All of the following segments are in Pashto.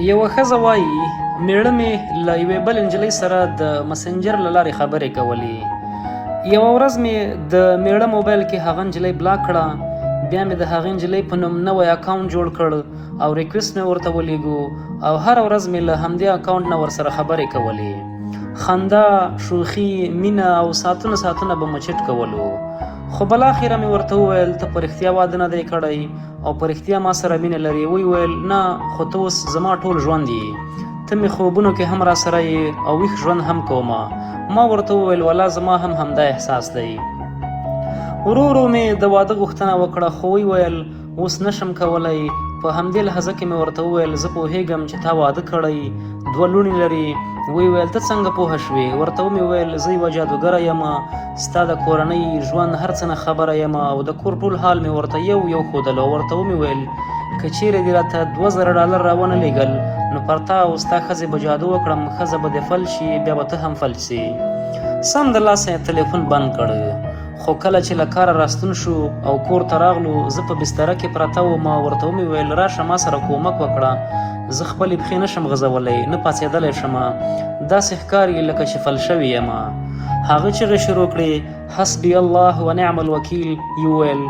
یوه ښځه وايي، مېړه مې له یوې بلې نجلۍ سره د مسنجر له لارې خبرې کولې. یوه ورځ مې د مېړه موبایل کې هغه نجلۍ بلاک کړه، بیا مې د هغې نجلۍ په نوم نوی اکاونټ جوړ کړ او ریکویسټ مې ورته ولیږو او هره ورځ مې له همدې اکاونټ نه ورسره خبرې کولې. خندا، شوخي، مینه او ساعتونه ساعتونه به مو چټ کولو. خو بالاخره مې ورته وویل، ته په رښتیا واده نه دی کړی؟ او په رښتیا ما سره مینه لرې؟ وی ویل، نه، خو ته اوس زما ټول ژوند یې، ته مې خوبونو کې هم راسره یې او ویښ ژوند هم کوم. ما ورته وویل، ولا زما هم همدا احساس دی. ورو ورو مې د واده غوښتنه وکړه، خو وی ویل، اوس نشم کولی. په همدې لحظه کې مې ورته وویل، زه پوهېږم چې تا واده کړی، دوه لوڼې لرې. وی ویل، ته څنګه پوهه شوې؟ ورته ومې ویل، زه یوه جادوګره یم، ستا د کورنۍ ژوند هر څه نه خبره یم او د کور ټول حال مې ورته یو یو ښودلو او ورته ومې ویل، که چیرې دې راته 2000 ډالر راونه لیږل نو پر تا او ستا ښځې به جادو وکړم، ښځه به دې فلج شي، بیا به ته هم فلج شې. سمدلاسه یې تلیفون بند کړ. خو کله چې له کاره راستون شو او کور ته راغلو، زه په بستره کې پرته وم، ورته ومې ویل، راشه ما سره کومک وکړه، زه خپلې پښې نه شم غځولی، نه پاڅېدلی شم، داسې ښکاري لکه چې فل شوې یم. هغه چیغې شروع کړې، حسبي الله ونعم الوکیل یې وویل،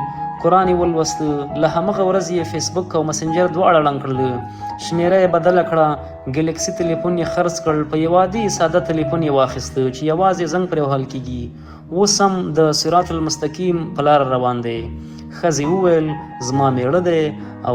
قرآن یې ولوست، له همغه ورځې یې فیسبوک او مسنجر دواړه ړنګ کړل، شمېره یې بدله کړه، ګلکسي تلیفون یې خرڅ کړ، په یوه عادي ساده تلیفون یې واخیست چې یوازې زنګ پرې وهل کېږي. اوس هم د صراط المستقیم په لاره روان دی. ښځې وویل، زما مېړه دی او.